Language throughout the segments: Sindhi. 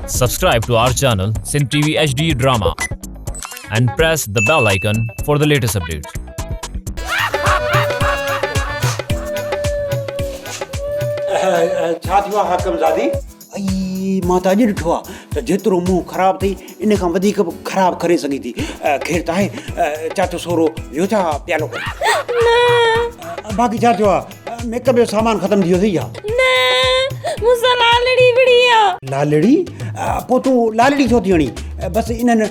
Subscribe to our channel Sindh TV HD Drama and press the bell icon for the latest updates. ڇا ٿيو آ حاڪم زادي؟ ائي مان ته اڄ ڏٺو آ ته جيترو منهن خراب اٿئي ان کان وڌيڪ به خراب ڪري سگهين ٿي. خير ته آهي چاچو سورو ويو ڇا پيالو کڻي؟ نه. باقي ڇا ٿيو آ؟ ميڪ اپ جو سامان ختم ٿي ويو اٿئي ڇا؟ نه مون سان لالڙي وڙهي آ. لالڙي؟ پوء تون لالڙي ڇو ٿي هڻين؟ بس انهن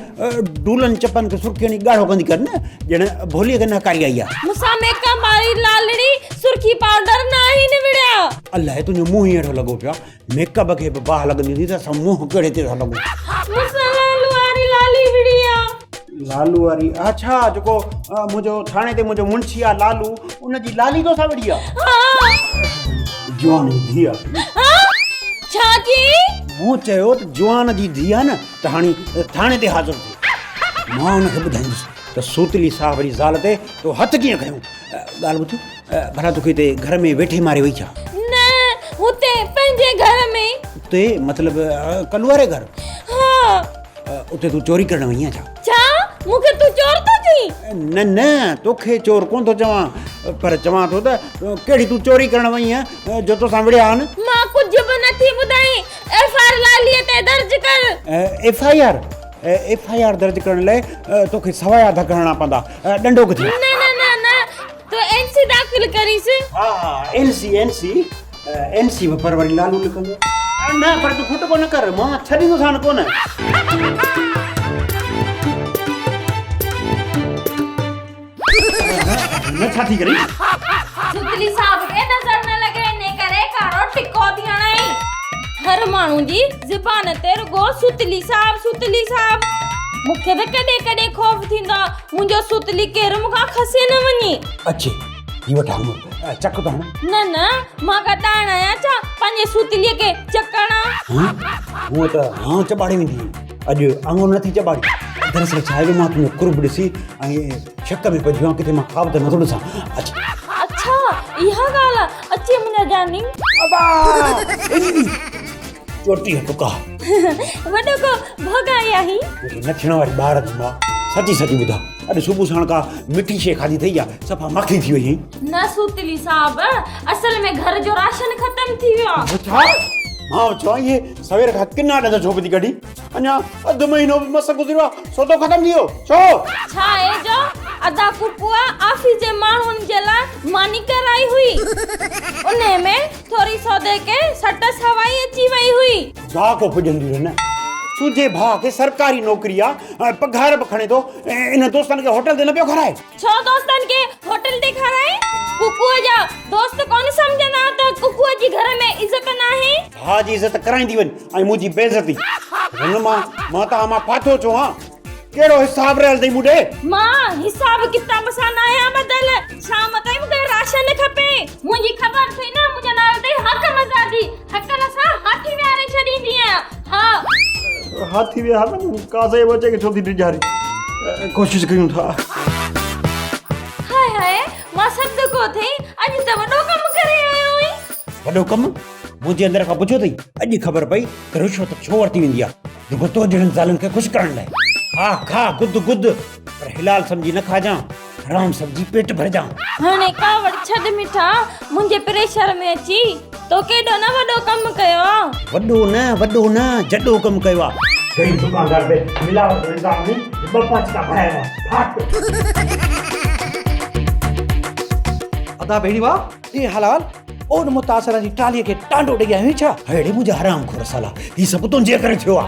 ڊولن چپن کي سرخي هڻي ڳاڙهو ڪندي ڪر نه، ڄڻ ڀوليء کي نهڪاري آئي آ. مون سان ميڪ اپ واري لالڙي سرخي پائوڊر ناهن وڙهيا. الائي تنهنجو منهن ئي اهڙو لڳو پيو آ، ميڪ اپ کي به باهه لڳندي هوندي ته اسان منهن ڪهڙي تي ٿا لڳون. مون سان لالو واري لالي وڙهي آ. لالو واري اڇا جيڪو منهنجو ٿاڻي تي منهنجو منشي آ لالو ان جي لالي تو سان وڙهي آ. ها. جوان جي ڌيء آ. ها ڇا چئي؟ مون چيو ته جوان جي ڌيء آ نه ته هاڻي ٿاڻي تي حاضر ٿي. مان ان کي ٻڌائيندس ته سوتلي صاحب جي زال تي تو هٿ ڪيئن کنيو. ڳالهه ٻڌ ڀلا توکي هتي گهر ۾ ويٺي ماري وئي ڇا؟ نه هتي پنهنجي گهر ۾. اتي مطلب ڪلو واري گهر؟ ها. اتي تون چوري ڪرڻ وئي آهين ڇا؟ ڇا مون کي تون چور ٿو چئين؟ نه نه توکي چور ڪونه ٿو چوان پر چوان ٿو ته ڪهڙي تون چوري ڪرڻ وئي آهين جو توسان وڙهيا آهن؟ مان ڪجهه به نه ٿي ٻڌائين ايف I R لاليء تي درج ڪر. F I R? F I R درج ڪرڻ لاء توکي سوايا ڌڪ هڻڻا پوندا. ڏنڊو ڪٿي؟ نه نه نه نه تو اين سي داخل ڪريس. ها ها N C N C N C به پر وري لالو لکندو. نه پر تون کٽ ڪونه ڪر مان ڇڏيندوسان ڪونه. نه ڇا ٿي ڪرين؟ سوتلي صاحب کي نظر نه لڳي انهي ڪري ڪارو ٽڪو ٿي هڻائين. هر ماڻهو جي زبان تي رڳو سوتلي صاحب سوتلي صاحب. مون کي ته ڪڏهن ڪڏهن خوف ٿيندو آ منهنجو سوتلي ڪير مون کان کسي نه وڃي. اچي هي وٺ هڻ چڪ ته هڻ. نه نه مان ڪا ڏائڻ آهيان ڇا پنهنجي سوتلي کي چڪ هڻان. هونء ته هانء چٻاڙي ويندي هئي اڄ آڱر نٿي چٻاڙي. دراصل ڇا آهي جو مان تنهنجو قرب ڏسي ۽ شڪ ۾ پئجي ويو آهيان ڪٿي مان خواب ته نٿو ڏسان. اچ. اڇا اها ڳالهه آ اچي منهنجا جاني. ابا چوٽيهه ٽڪا. وڏو ڪو ڀوڳائي آهين. نه ٿيڻ واري ٻار جي ماء سچي سچي ٻڌاء اڄ صبح ساڻ ڪا مٺي شيء کاڌي اٿئي يا صفا ماکي ٿي وئي آهين؟ نه سوتلي صاحب اصل ۾ گهر جو راشن ختم ٿي ويو آهي. ڇا؟ مان چوان اهي سوير کان ڪنا ڏند ڇو پئي ٿي ڪڍين؟ اڃا اڌ مهينو به مس گذريو آهي سودو ختم ٿي ويو ڇو؟ ڇا آهي جو ادا ڪڪوء آفيس جي ماڻهن جي لاء ماني ڪرائي هئي انهي ۾ ٿوري سودي کي سٽ سوائي اچي وئي هئي. ڀاء ڪو پڄندي نه. تنهنجي ڀاء کي سرڪاري نوڪري آ ۽ پگهار به کڻي ٿو انهن دوستن کي هوٽل تي نه پيو کارائي. ڇو دوستن کي هوٽل تي کارائي؟ ڪڪوء جا دوست ڪونه سمجهندا ته ڪڪوء جي گهر ۾ عزت ناهي. ڀاء جي عزت ڪرائيندي وڃ ۽ منهنجي بيعزتي. هن مان مان توهان مان ڦاٿو ڇو هان؟ ڪهڙو حساب رهيل اٿئي مون ڏي؟ مان حساب ڪتاب سان ناهيان ٻڌل. شام تائين مون کي راشن کپي. منهنجي خبر اٿئي نه منهنجو نالو اٿئي حاڪم آزادي. هڪل سان هاٿي ويهاري ڇڏيندي آهيان. ها. هاٿي ويهار نه مون ڪازي بچي کي ڇو ٿي ڊيڄارين. ڪوشش ڪيون ٿا. هاء هاء مان صدقو اٿئي اڄ ته وڏو ڪم ڪري آيو آهين. وڏو ڪم؟ منهنجي اندر کان پڇيو اٿئي؟ اڄ خبر پئي ته رشوت ڇو ورتي ويندي آهي. رڳو تو جهڙن زالن کي خوش ڪرڻ لاء. کاء کاء گد گد پر حلال سمجهي نه کاجان حرام سمجهي پيٽ ڀرجان. هاڻي ڪاوڙ ڇڏ مٺا منهنجي پريشر ۾ اچي تو ڪيڏو نه وڏو ڪم ڪيو آ. وڏو نه وڏو نه جڏو ڪم ڪيو آ. غريب دڪاندار تي ملاوٽ جو الزام هڻي ٻه پاچڪا ڀرايو آ. ڦاٽ. ادا ڀيڻي وا ڏي حلال اون متاثرن جي ٽراليء کي ٽانڊو ڏئي آيو آهين ڇا؟ ههڙي منهنجا حرام خور سالا، هي سڀ تنهنجي ڪري ٿيو آ.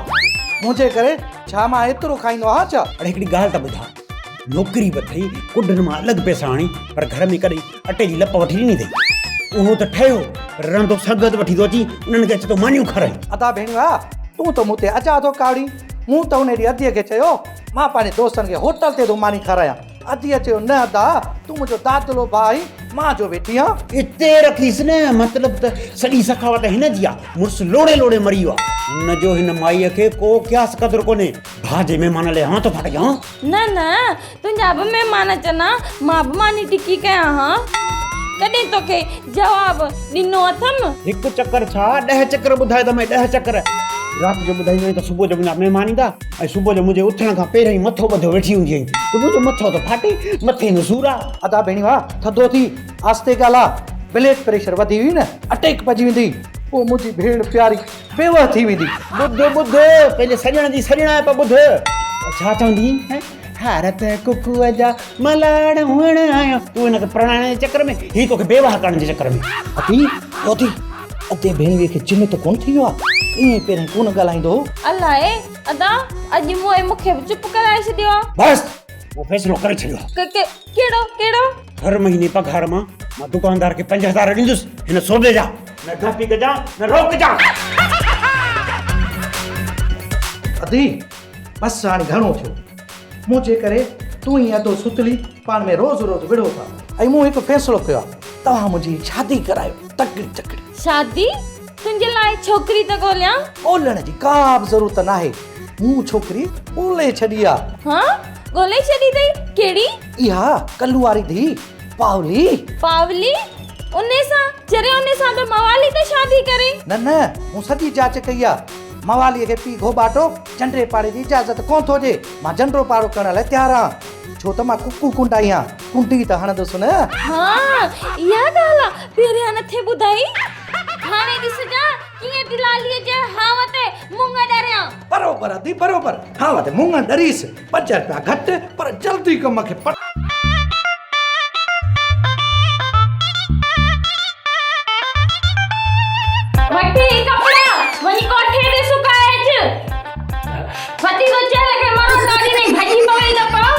منهنجي ڪري؟ ڇا مان ايترو کائيندو آهيان ڇا؟ اڙي هڪڙي ڳالهه ته ٻڌاء، نوڪري به اٿئي، ڪڍن مان الڳ پئسا آڻين، پر گهر ۾ ڪڏهن اٽي جي لپ وٺي ڏني اٿئي؟ اهو ته ٺهيو، پر رهندو سنگت وٺي ٿو اچين، انهن کي اچ ٿو مانيون کارائين. ادا ڀيڻيا، تون ته مون تي اجها ٿو ڪاوڙين. مون ته انهي ڏينهن اديء کي چيو، مان پنهنجي دوستن کي هوٽل تي ٿو ماني کارايان. اديء چيو، نه ادا، تون منهنجو دادلو ڀاء آهين، مان جو ويٺي آهيان. اتي رکيس نه، مطلب ته سڄي سخاوت هن جي آ، مڙس لوڙهي لوڙهي مري ويو آ. هن جو هن مائيء کي ڪو قياس قدر ڪونهي. ڀاء جي مهمان لئه هان ٿو ڦاٽي هان. نه نه، تنهنجا به مهمان اچن ها، مان به ماني ٽڪي ڪيان ها. ڪڏهن توکي جواب ڏنو اٿم؟ هڪ چڪر ڇا، ڏهه چڪر ٻڌايو اٿم، ڏهه چڪر. رات جو ٻڌائيندو آهين ته صبح جو منهنجا مهمان ايندا ۽ صبح جو منهنجي اٿڻ کان پهريان ئي مٿو ٻڌيو ويٺي هوندي آهين ته منهنجو مٿو ٿو ڦاٽي، مٿي ۾ سور آ. ادا ڀيڻي واهه ٿڌو ٿي آهستي ڳالهاء، بليڊ پريشر وڌي ويئي نه اٽيڪ پئجي ويندي، پوء منهنجي ڀيڻ پياري بيوهه ٿي ويندي. ٻڌ ٻڌ پنهنجي سڄڻ جي سڄڻائپ ٻڌ. ڇا چوندي هين؟ هار ته ڪڪوء جا ملاڙ هئڻ آيو. تون هن کي پرڻائڻ جي چڪر ۾، هي توکي بيواهه ڪرڻ جي چڪر ۾. ادي، ادي، ادي ڀيڻويء کي جن ته ڪونه ٿي ويو آ؟ ائين پهرين ڪونه ڳالهائيندو هو. الائي ادا، اڄ موئي مون کي به چپ ڪرائي ڇڏيو آ. بس، مون فيصلو ڪري ڇڏيو آ. ڪ ڪ ڪهڙو، ڪهڙو؟ هر مهيني پگهار مان مان دڪاندار کي 5000 ڏيندس هن سودي جا. نه گهپي ڪجان، نه روڪجان. ادي، بس هاڻي گهڻو ٿيو. منهنجي ڪري تون ۽ ادو ستلي پاڻ ۾ روز روز وڙهو ٿا ۽ مون هڪ فيصلو ڪيو آهي، توهان منهنجي شادي ڪرايو تڪڙي تڪڙي. شادي؟ تنهنجي لاء ڇوڪري ته ڳوليان؟ ڳولڻ جي ڪا به ضرورت ناهي، مون ڇوڪري ڳولي ڇڏي آ. ها؟ ڳولي ڇڏي اٿئي؟ ڪهڙي؟ اها ڪلو واري ڌيء پاولي. پاولي؟ انهي سان؟ چري انهي سان ته موالي ٿو شادي ڪري. نه نه، مون سڄي جاچ ڪئي آ. مواليء کي پيء گهوٻاٽو جنڊي پاڙي جي اجازت ڪونه ٿو ڏئي. مان جنڊو پاڙو ڪرڻ لاء تيار آهيان، ڇو ته مان ڪڪو ڪنڊائي آهيان. ڪنڊي ته هڻندس نه. ها، اها ڳالهه آ، پهريان نه ٿي ٻڌائي. هاڻي ڏسجان ڪيئن دلاليء جي هانء تي مڱ ڏريان. بروبر ادي بروبر، هانء تي مڱ ڏريس، 5 رپيا گهٽ، پر جلدي ڪم کي پٽ. وٺ هي ڪپڙا، وڃي ڪوٺي تي سڪائي اچ. ڦٽي ٿو چيلهه کي ماڻهو ڏاڍي نئين ڀڄي پوي ته پاء.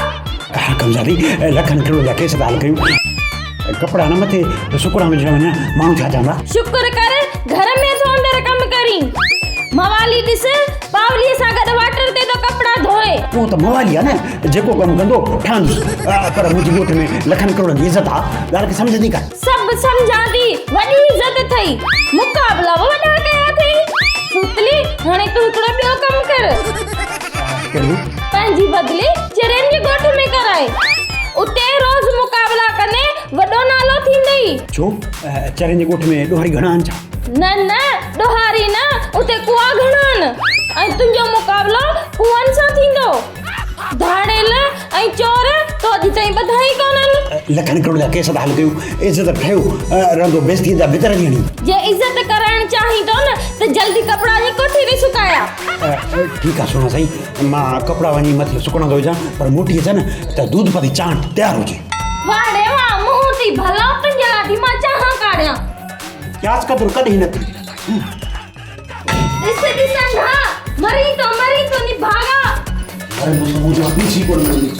ها ڪمزادي، لکن ڪروڙن جا ڪيس ٿا حل ڪيون. ڪپڙا نه مٿي سڪڻا وجهڻ وڃان، ماڻهو ڇا چوندا؟ شڪر ڪر گهر ۾ ٿو اندر ڪم ڪرين. موالي ڏس پاوليء سان گڏ واٽر تي ٿو ڪپڙا ڌوئي. اهو ته موالي آ نه، جيڪو ڪم ڪندو ٺهندس. پر منهنجي ڳوٺ ۾ لکن ڪروڙن جي عزت آ، ڳالهه کي سمجهندي ڪر. سڀ سمجهان ٿي، وڏي عزت اٿئي. مقابلا به وڏا ڪيا اٿئي. سوتلي، هاڻي تون هڪڙو ٻيو ڪم ڪر. ڪهڙو؟ پنهنجي بدلي چرين جي ڳوٺ ۾ ڪرائي. اتي روز مقابلا ڪندين، وڏو نالو ٿيندئي. ڇو؟ چرين جي ڳوٺ ۾ ڏوهاري گهڻا آهن ڇا؟ نه نه، ڏوهاري نه، اتي ڪوئا گهڻا آهن ۽ تنهنجو مقابلو ڪوئن سان ٿيندو. ڌاڙيل ۽ چور تو اڄ تائين ٻڌا ئي ڪونهن. لکن ڪروڙن جا ڪيس ٿا حل ڪيون، عزت ٺهيو رهندو بيعزتيء جا ڀتر ٿي هڻي. جي عزت ڪرائڻ چاهين ٿو نه ته جلدي ڪپڙا وڃي ڪوٺي تي سڪايا. ٺيڪ آ سهڻا سائين، مان ڪپڙا وڃي مٿي سڪڻ ٿو وجهان، پر موٽي اچان نه ته دودھ پتي چانهه تيار هجي. واهه ڙي واهه، منهن ٿي ڀلو تنهنجي لاء ٿي مان چانهه ڪاڙهيان. قياس قدر ڪڏهن نه ٿي. ڏس ڏس انڌا، مرين ٿو مرين ٿو نڀاڳا. مرندس ته منهنجو پيسي ڪونه ملندي.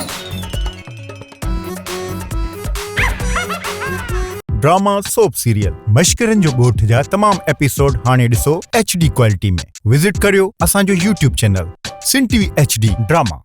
ڊراما سوپ سيريل مشڪرن جو ڳوٺ جا تمام ايپيسوڊ هاڻي ڏسو ايڇ ڊي ڪوالٽي ۾ وزٽ ڪريو اسان جو YouTube channel Sindh T V H D drama.